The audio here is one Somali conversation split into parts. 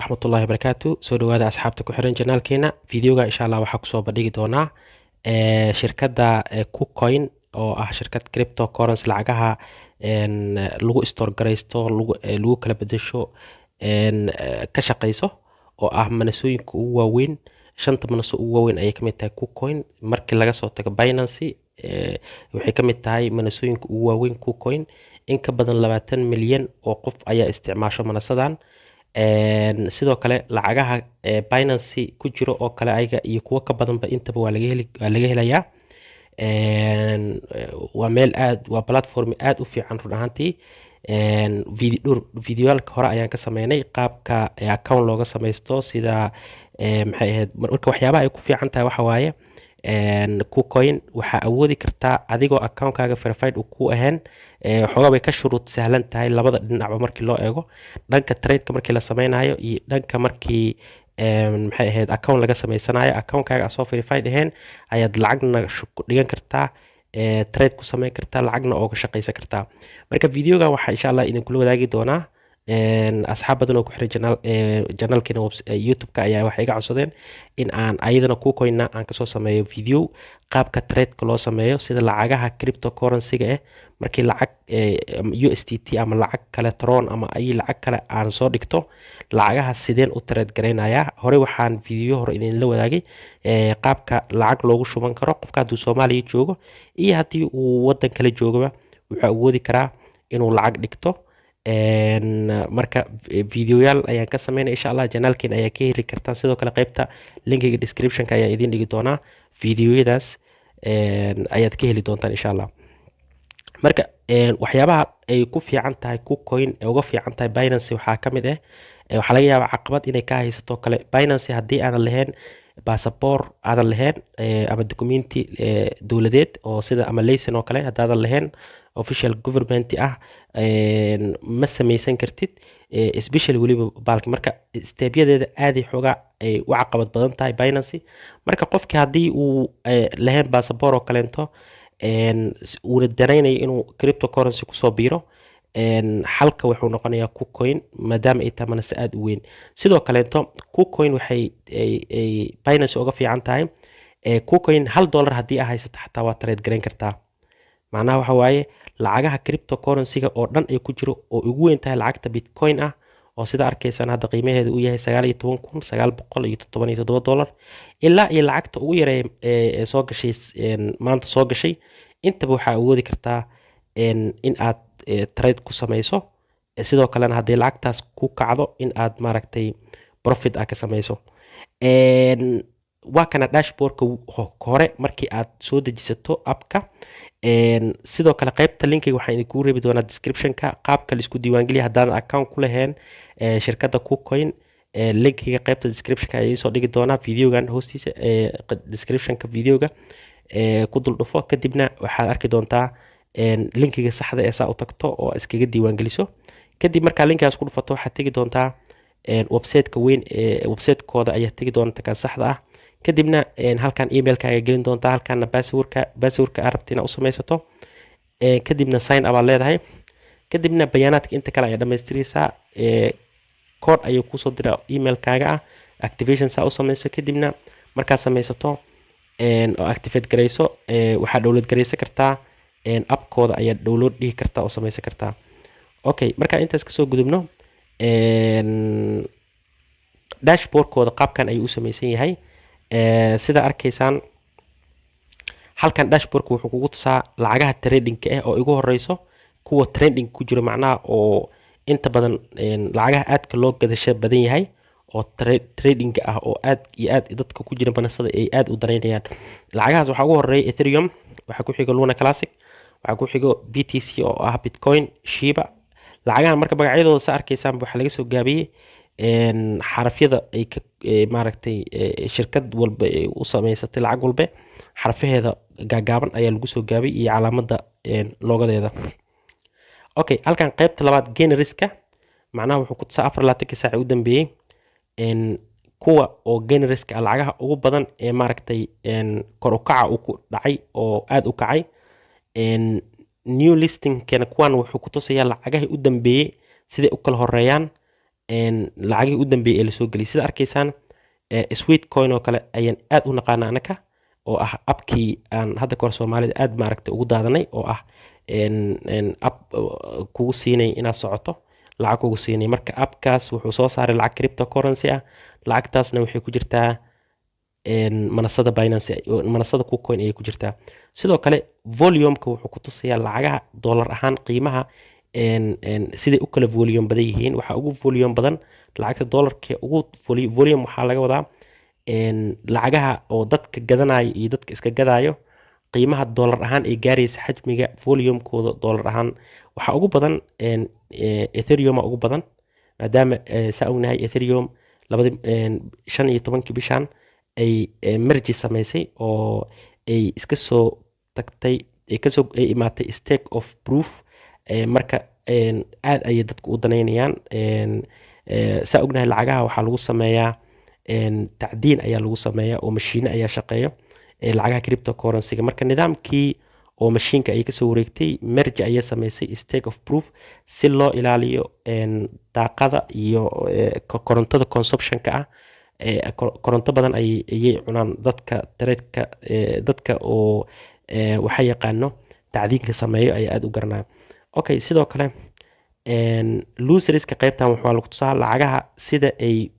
Raxmatullahi wabarakaatu. Soo dhawaada asxaabta ku xiran channelkeena. Videoga insha Allah waxaa kusoo bandhigi doonaa shirkadda KuCoin oo ah shirkad cryptocurrency, lacagaha lagu store garaysto, lagu kala bedesho ka shaqeyso, oo ah manasooyinka ugu waaweyn. Shanta manaso ugu waaweyn ayay kamid tahay KuCoin. Markii laga soo tago Binance, waxay kamid tahay manasooyinka ugu waaweyn KuCoin. In ka badan 20 milyan oo qof ayaa isticmaasho manasadan. Sidoo kale lacagaha Binance ku jiro oo kale ayaga iyo kuwo ka badanba intaba waa laga helayaa. Waa meel aad, waa platform aad u fiican run ahaantii. Dhowr videoyaalka hore ayaan ka sameynay qaabka account looga sameysto, sida maxay ahayd. Marka waxyaabaha ay ku fiican tahay waxa waaye, KuCoin waxaa awoodi kartaa adigoo accountkaaga verified uu ku ahayn. Xoogaa bay ka shuruud sahlan tahay labada dhinacba markii loo eego, dhanka tradeka markii la sameynayo iyo dhanka markii maxay ahayd account laga sameysanayo. Accountkaaga asoo verified ahayn ayaad lacagna ku dhigan kartaa, trade ku sameyn kartaa, lacagna ooga shaqeysan kartaa. Marka videoga waxaa insha Allah idinkula wadaagi doonaa asxaab badan oo ku xiran channelkeena YouTube-ka ayaa waxay iga codsadeen in aan ayadana KuCoinna aan kasoo sameeyo video, qaabka tradeka loo sameeyo, sida lacagaha cryptocurrency-ga markii lacag USDT ama lacag kale, Tron ama ay lacag kale aan soo dhigto, lacagaha sideen u trade garaynayaa. Horey waxaan video hore idinla wadaagay qaabka lacag loogu shuban karo. Qofka hadduu Soomaaliya joogo iyo haddii uu wadan kale joogaba, wuxuu awoodi karaa inuu lacag dhigto. Marka videoyaal ayaan ka sameynaya insha Allah, channelkeen ayaa ka heli kartaan. Sidoo kale qaybta linkiga descriptionka ayaan idiin dhigi doonaa, videoyadaas ayaad ka heli doontaan insha Allah. Marka waxyaabaha ay ku fiican tahay KuCoin ee uga fiican tahay Binance waxaa ka mid ah, waxaa laga yaabaa caqabad inay ka haysato kale Binance haddii aadan lahayn basaboor, aadan lahayn ama documenti dowladeed oo sida ama layson oo kale haddaadan lahayn official government ah, ma sameysan kartid, especially weliba baalki. Marka stepyadeeda aaday xoogaa ay u caqabad badan tahay Binance. Marka qofki haddii uu lahayn basaboor oo kaleento, uuna danaynayo inuu cryptocurrency kusoo biiro, xalka wuxuu noqonayaa KuCoin, maadaama ay tahay manase aada u weyn. Sidoo kaleento KuCoin waxay ay Binance uga fiican tahay, KuCoin $1 haddii aa haysato xataa waa trade garayn kartaa. Macnaha waxa waaye, lacagaha cryptocurrency-ga oo dhan ay ku jiro, oo ugu weyn tahay lacagta Bitcoin ah, oo sida arkaysaan hadda qiimaheeda uu yahay $19,977, ilaa iyo lacagta ugu yareey ee soo gashay maanta soo gashay, intaba waxaa awoodi kartaa in aad trade ku sameyso. Sidoo kalena haddii lacagtaas ku kacdo, in aad maaragtay profit aad ka sameyso. Waa kana dashboardka hore markii aad soo dejisato appka. Sidoo kale qaybta linkiga waxaan idinku reebi doonaa descriptionka, qaabka laisku diiwaangeliya haddaadan account ku lahayn shirkadda KuCoin. Linkiga qaybta descriptionka ayaa iisoo dhigi doonaa videogan hoostiisa. Descriptionka videoga ku dul dhufo, kadibna waxaad arki doontaa linkiga saxda ee saa u tagto oo iskaga diiwaangeliso. Kadib markaa linkigaas ku dhufato, waxaad tegi doontaa websiteka weyn ee websitekooda ayaa tegi doonta kan saxda ah. Kadibna halkan emailkaaga gelin doontaa, halkaana passwordka aad rabta inaad u sameysato. Kadibna sign up aad leedahay. Kadibna bayaanaadka inta kale ayaa dhamaystiraysaa. Code ayuu kusoo dira emailkaaga ah, activation saa u sameyso. Kadibna markaad sameysato oo activate garayso, waxaad download garaysan kartaa appkooda, ayaad download dhihi kartaa oo sameysan kartaa. Okay, markaan intaas kasoo gudubno, dashboardkooda qaabkan ayuu u sameysan yahay. Sida arkaysaan halkan dashboardka wuxuu kugu tusaa lacagaha tradingka ah oo igu horeyso, kuwa trending ku jiro, macnaha oo inta badan lacagaha aadka loo gadasho badan yahay oo tradingka ah, oo aad iyo aad dadka ku jira manasada ay aad u danaynayaan. Lacagahaas waxaa ugu horeeya Ethereum, waxaa ku xigo Luna Classic, waxaa ku xigo BTC oo ah Bitcoin, Shiba. Lacagahan marka magacyadooda sa arkaysaan waxaa laga soo gaabiyey xarafyada ay ka maaragtay shirkad walba ay u sameysatay. Lacag walba xarfaheeda gaagaaban ayaa lagu soo gaabiyey iyo calaamadda loogadeeda. Okay, halkan qaybta labaad gainerska, macnaha wuxuu ku tusaa 24kii saac u dambeeyey kuwa oo gainerska ah, lacagaha ugu badan ee maaragtay kor u kaca uu ku dhacay oo aada u kacay. New listingkana kuwan wuxuu ku tusayaa lacagahii u dambeeyey siday u kala horeeyaan. Lacagihii u dambeeyey ee lasoo geliyay, sida arkaysaan, Sweatcoin oo kale ayaan aad u naqaana anaka, oo ah appkii aan hadda kahor Soomaalida aad maaragtay ugu daadanay, oo ah app kugu siinay inaad socoto, lacag kugu siinay. Marka appkaas wuxuu soo saaray lacag cryptocurrency ah. Lacagtaasna waxay ku jirtaa manasada Binance, manasada KuCoin ayay ku jirtaa. Sidoo kale volumeka wuxuu ku tusayaa lacagaha dollar ahaan qiimaha siday u kala volume badan yihiin. Waxaa ugu volume badan lacagta dollarka. Ugu volume waxaa laga wadaa lacagaha oo dadka gadanayo iyo dadka iska gadaayo, qiimaha dollar ahaan ay gaaraysa, xajmiga volumekooda dollar ahaan. Waxaa ugu badan Ethereum ugu badan, maadaama saa ognahay Ethereum labadi 15-kii bishan ay merge samaysay oo ay iska soo tagtay, ay kasoo ay imaatay stake of proof. Marka aad ayay dadku u danaynayaan. Saa ognahay, lacagaha waxaa lagu sameeyaa tacdiin ayaa lagu sameeyaa, oo mashiine ayaa shaqeeyo lacagaha cryptocurrency-ga. Marka nidaamkii oo mashiinka ayay kasoo wareegtay, merge ayay samaysay, stake of proof, si loo ilaaliyo daaqada iyo korontada consumption-ka ah. Koronto badan ayay cunaan dadka trade-ka, dadka oo waxa yaqaano tacdiinka sameeyo ayaa aada u garanaya. Okay, sidoo kale loserska qaybtan waxaa lagu tusaa lacagaha sida ay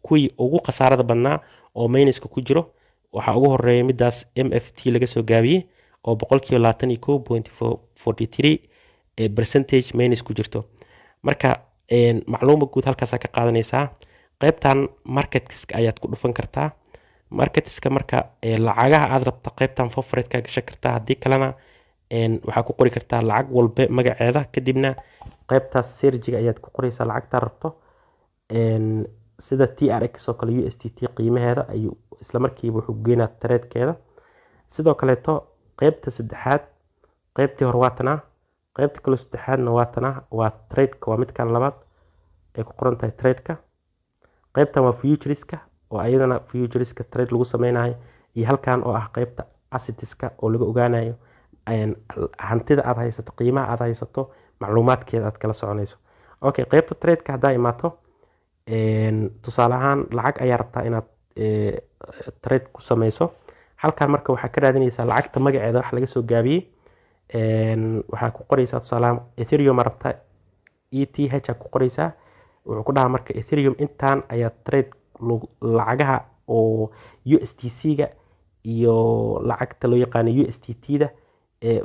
kuwii ugu khasaarada badnaa oo minuska ku jiro. Waxaa ugu horeeya midaas MFT laga soo gaabiyey, oo 21.43% percentage minus ku jirto. Marka macluuma guud halkaasaa ka qaadanaysaa. Qaybtan marketska ayaad ku dhufan kartaa. Marketska marka lacagaha aad rabta qaybtan favorite ka gashan kartaa. Haddii kalena waxaa ku qori kartaa lacag walbe magaceeda, kadibna qaybtaas searchiga ayaad ku qoreysaa lacagtaa rabto. Sida TRX oo kale, USDT qiimaheeda ayuu isla markiiba wuxuu geynaa tradekeeda. Sidoo kaleeto qaybta saddexaad, qaybtii hore waa tanaa, qaybta kaloo saddexaadna waa tanaa, waa tradeka, waa midkan labaad ay ku qoran tahay tradeka. Qaybtan waa futureska, oo ayadana futureska trade lagu sameynayo, iyo halkan oo ah qaybta assetska, oo laga ogaanayo hantida aad haysato, qiimaha aad haysato, macluumaadkeeda aad kala soconayso. Okay, qaybta tradeka haddaa imaato, tusaale ahaan lacag ayaa rabtaa inaad trade ku sameyso. Halkan marka waxaa ka raadinaysaa lacagta magaceeda wax laga soo gaabiyey. Waxaa ku qoreysaa, tusaale ahaan Ethereum aa rabtaa, ETH aa ku qoreysaa. Wuxuu ku dhahaa marka Ethereum intaan ayaa trade lacagaha oo USDC-ga iyo lacagta loo yaqaano USDT-da,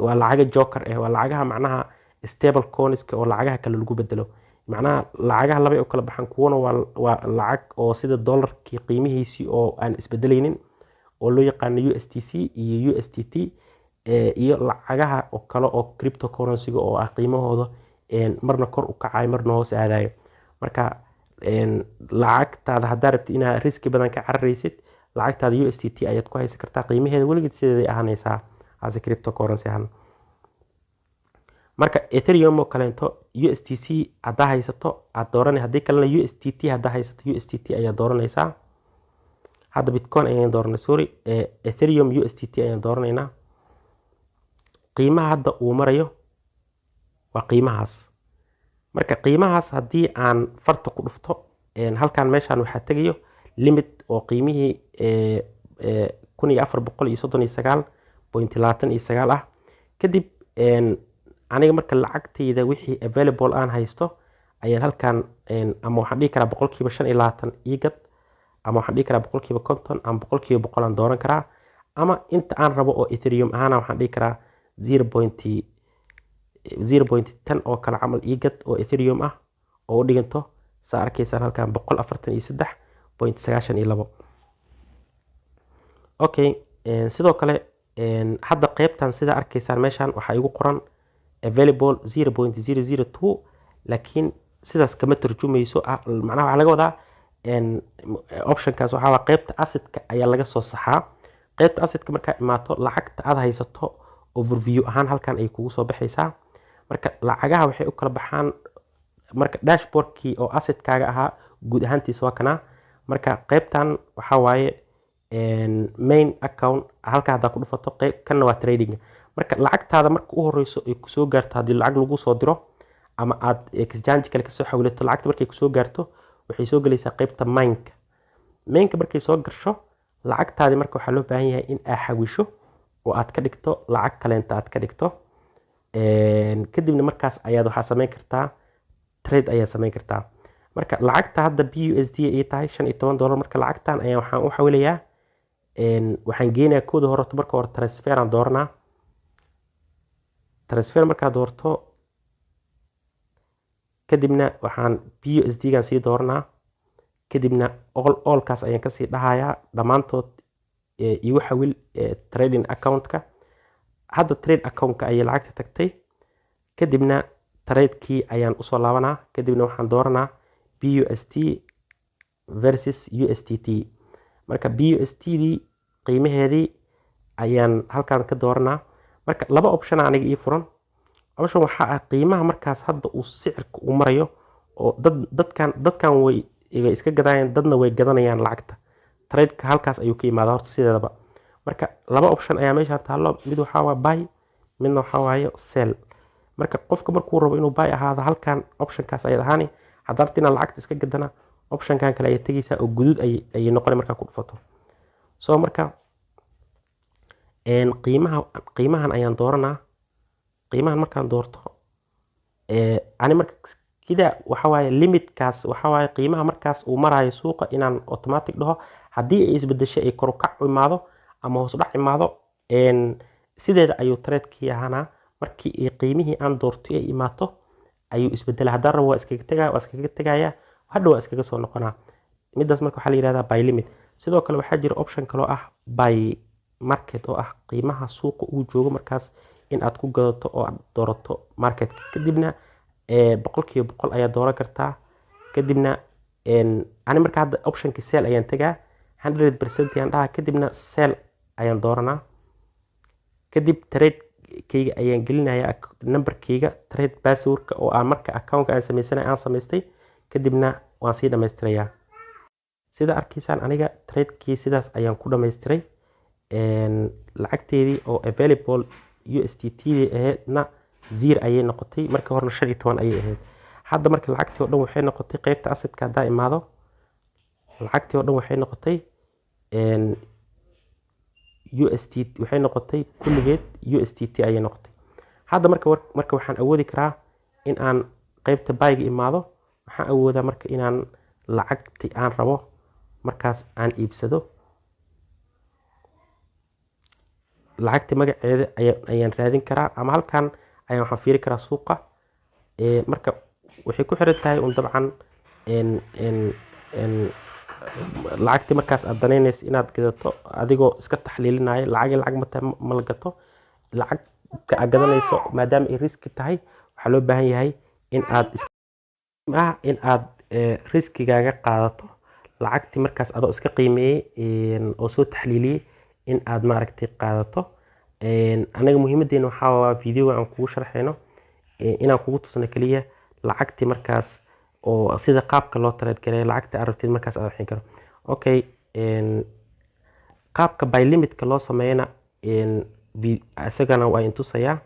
waa lacaga joker ah, waa lacagaha macnaha stable coinska oo lacagaha kale lagu bedelo. Macnaha lacagaha labay u kala baxaan: kuwana waa lacag oo sida dollarkii qiimihiisii oo aan isbedelaynin, oo loo yaqaano USDC iyo USDT, iyo lacagaha oo kale oo cryptocurrency-ga oo ah qiimahooda marna kor u kacayo, marna hoos aadayo. Marka lacagtaada haddaa rabtid inaad riski badan ka cararaysid, lacagtaada USDT ayaad ku haysan kartaa, qiimaheeda weligeed sideeday ahaanaysaa as a cryptocurrency ahaan. Marka Ethereum oo kaleento USDC haddaa haysato aad dooranay, haddii kalena USDT haddaa haysato USDT ayaa dooranaysaa. Hadda Bitcoin ayaan dooranay, sorry, Ethereum USDT ayaan dooranaynaa. Qiimaha hadda uu marayo waa qiimahaas. Marka qiimahaas haddii aan farta ku dhufto halkan, meeshaan waxaa tegayo limit oo qiimihii 1439.29 ah. Kadib aniga marka lacagtayda wixii available aan haysto ayaan halkan ama waxaan dhihi karaa 25% ii gad, ama waxaan dhihi karaa 50%, ama 100% aan dooran karaa, ama inta aan rabo oo Ethereum ahaana waxaan dhihi karaa 0.0.10 oo kale camal ii gad oo Ethereum ah, oo u dhiganto, saa arkaysaan halkan, 143.92. Okay, sidoo kale hadda qeybtan sida arkaysaan meeshan waxaa igu qoran available 0.002, laakiin sidaas kama tarjumayso. Macnaha waxaa laga wadaa optionkaas waxaa waa qeybta assetka ayaa laga soo saxaa. Qeybta assetka markaa imaato, lacagta aad haysato overview ahaan halkan ay kugu soo baxaysaa. Marka lacagaha waxay u kala baxaan, marka dashboardkii oo assetkaaga ahaa guud ahaantiisa waa kanaa. Marka qeybtan waxaa waaye main account. Halka haddaa ku dhufato, qeyb kanna waa trading. Marka lacagtaada marka u horeyso ay kusoo gaarto, haddii lacag lagu soo diro, Ama aad exchange kale kasoo xawilato, lacagta markay kusoo gaarto waxay soo gelaysaa qeybta mainka. Mainka markay soo gasho lacagtaadi, marka waxaa loo baahan yahay in aad xawisho oo aad ka dhigto lacag kaleenta aad ka dhigto. Kadibna markaas ayaad waxaa samayn kartaa trade ayaad samayn kartaa. Marka lacagta hadda BUSD ay tahay $15. Marka lacagtan ayaa waxaan u xawilayaa, waxaan geynayaa kooda hore. Marka hore transfer aan dooranaa. Transfer markaad doorto, kadibna waxaan BUSD gan sii dooranaa. Kadibna allkaas ayaan kasii dhahayaa, dhammaantood igu xawil trading accountka. Hadda trade accountka ayay lacagta tagtay. Kadibna tradekii ayaan usoo laabanaa. Kadibna waxaan dooranaa BUSD versus USDT. Marka BUSD dii qiimaheedii ayaan halkan ka dooranaa. Marka laba option aniga ii furan. Option waxaa ah qiimaha markaas hadda uu sicirka uu marayo, oo dadkan way iska gadayaan, dadna way gadanayaan lacagta. Tradeka halkaas ayuu ka imaadaa horta sideedaba. Marka laba option ayaa meesha taallo: mid waxaa waa buy, midna waxaa waaye sell. Marka qofka markuu rabo inuu buy ahaado, halkan optionkaas ayaad ahaani. Haddaad rabto inaad lacagta iska gadana, optionkan kale ayaad tegeysaa oo guduud ayay noqonay markaa ku dhufato. So marka qiimahan ayaan dooranaa. Qiimahan markaan doorto, ani marka kida waxa waaye limitkaas, waxa waaye qiimaha markaas uu marayo suuqa inaan automatic dhaho. Haddii ay isbedesho, ay kor u kac imaado ama hoos u dhac imaado, sideeda ayuu tradekii ahaanaa. Markii ay qiimihii aan doorto ay imaato ayuu isbedela. Haddaan rabo waa iskaga tegaya, waa iskaga tegaya, hadhow waa iskaga soo noqonaa. Midaas marka waxaa la yihahdaa by limit. Sidoo kale waxaa jira option kaloo ah by market, oo ah qiimaha suuqa uu joogo markaas in aad ku gadato oo aad doorato market. Kadibna 100% ayaa dooran kartaa. Kadibna ani marka hadda optionka sell ayaan tegaa, 100% ayaan dhahaa, kadibna sell ayaan dooranaa. Kadib trade-kayga ayaan gelinayaa, numberkayga trade passwordka oo aan marka accountka aan sameysanay aan samaystay. Kadibna waan sii dhamaystirayaa. Sida arkaysaan, aniga tradekii sidaas ayaan ku dhamaystiray. Lacagteedii oo available USDT dii ahaydna zero ayay noqotay. Markii horena 15 ayay ahayd. Hadda marka lacagtii oo dhan waxay noqotay, qeybta assetka haddaa imaado, lacagtii oo dhan waxay noqotay USD, waxay noqotay kulligeed USDT ayay noqotay hadda. Marka waxaan awoodi karaa in aan qeybta buyga imaado. Waxaan awoodaa marka inaan lacagti aan rabo markaas aan iibsado. Lacagta magaceeda ayaan raadin karaa, ama halkan ayaan waxaan fiiri karaa suuqa. Marka waxay ku xiran tahay un dabcan lacagti markaas aad danaynayso inaad gadato, adigoo iska taxliilinaya. Lacag ma tahay ma la gato. Lacagta aad gadanayso, maadaama ay riski tahay, waxaa loo baahan yahay in aad in aad riskigaaga qaadato. Lacagti markaas adoo iska qiimeeyey oo soo taxliiliyey in aad maaragtay qaadato. Anaga muhiimadeena waxaa waa videoga aan kugu sharxayno inaan kugu tusno keliya lacagti markaas oo sida qaabka loo trade gareeyo, lacagta aad rabtid markaas aad bixin karo. Okay, qaabka buy limitka loo sameeyana isagana waa intusayaa.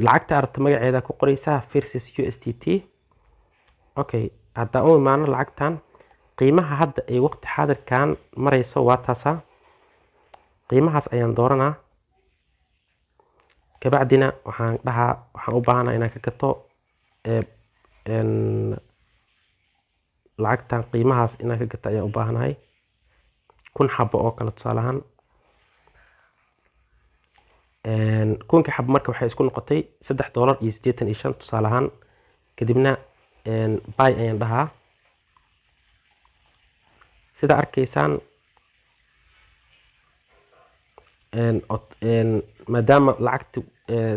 Lacagta aad rabto magaceeda ku qoreysaa versus USDT. Okay, haddaan u imaano lacagtan, qiimaha hadda ay waqti xaadirkan mareyso waa taasaa. Qiimahaas ayaan dooranaa. Kabacdina waxaan dhahaa waxaan u baahanaa inaan ka gato lacagtan. Qiimahaas inaan ka gato ayaan u baahanahay, 1000 xabo oo kale tusaale ahaan. 1000-ka xabo marka waxay isku noqotay $3.85 tusaale ahaan. Kadibna buy ayaan dhahaa. Sida arkaysaan, maadaama lacagta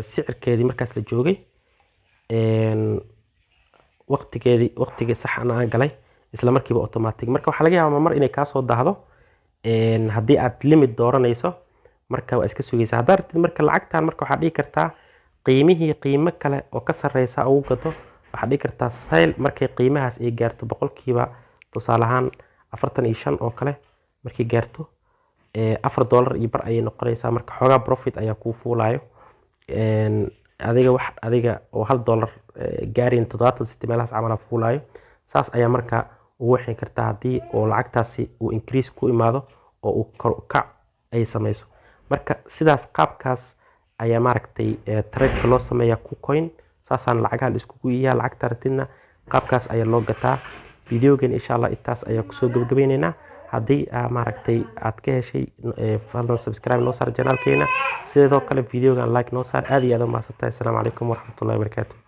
sicirkeedii markaas la joogay, waqtigeedii, waqtigii saxana aan galay, isla markiiba automatic. Marka waxaa laga yaabaa mar inay kaa soo daahdo haddii aad limit dooranayso. Marka waa iska sugaysaa haddaad rabtid. Marka lacagtan marka waxaad dhihi kartaa qiimihii qiimo kale oo ka sarreysa ugu gado. Waxaad dhihi kartaa sell markay qiimahaas ay gaarto, boqolkiiba tusaale ahaan 45 oo kale markay gaarto, $4.5 ayay noqonaysaa. Marka xoogaa profit ayaa kuu fuulayo. Adiga wax adiga oo $1 gaarin, 70 cent meelahaas camal fuulayo. Saas ayaa marka ugu waxin kartaa haddii oo lacagtaasi uu increase ku imaado oo uu kor u kac ay sameyso. Marka sidaas qaabkaas ayaa maaragtay trade-ka loo sameeyaa KuCoin. Saasaan lacagaha la iskugu iiyaa, lacagta ratidna qaabkaas ayaa loo gataa. Videogan insha Allah intaas ayaa kusoo gabagabeyneynaa. Haddii aa maaragtay aad ka heshay, fadlan subscribe noo saar channelkeena. Sidoo kale videogan like noo saar. Aad iyo aad u mahadsantahay. Asalaamu calaykum waraxmatullahi wabarakaatu.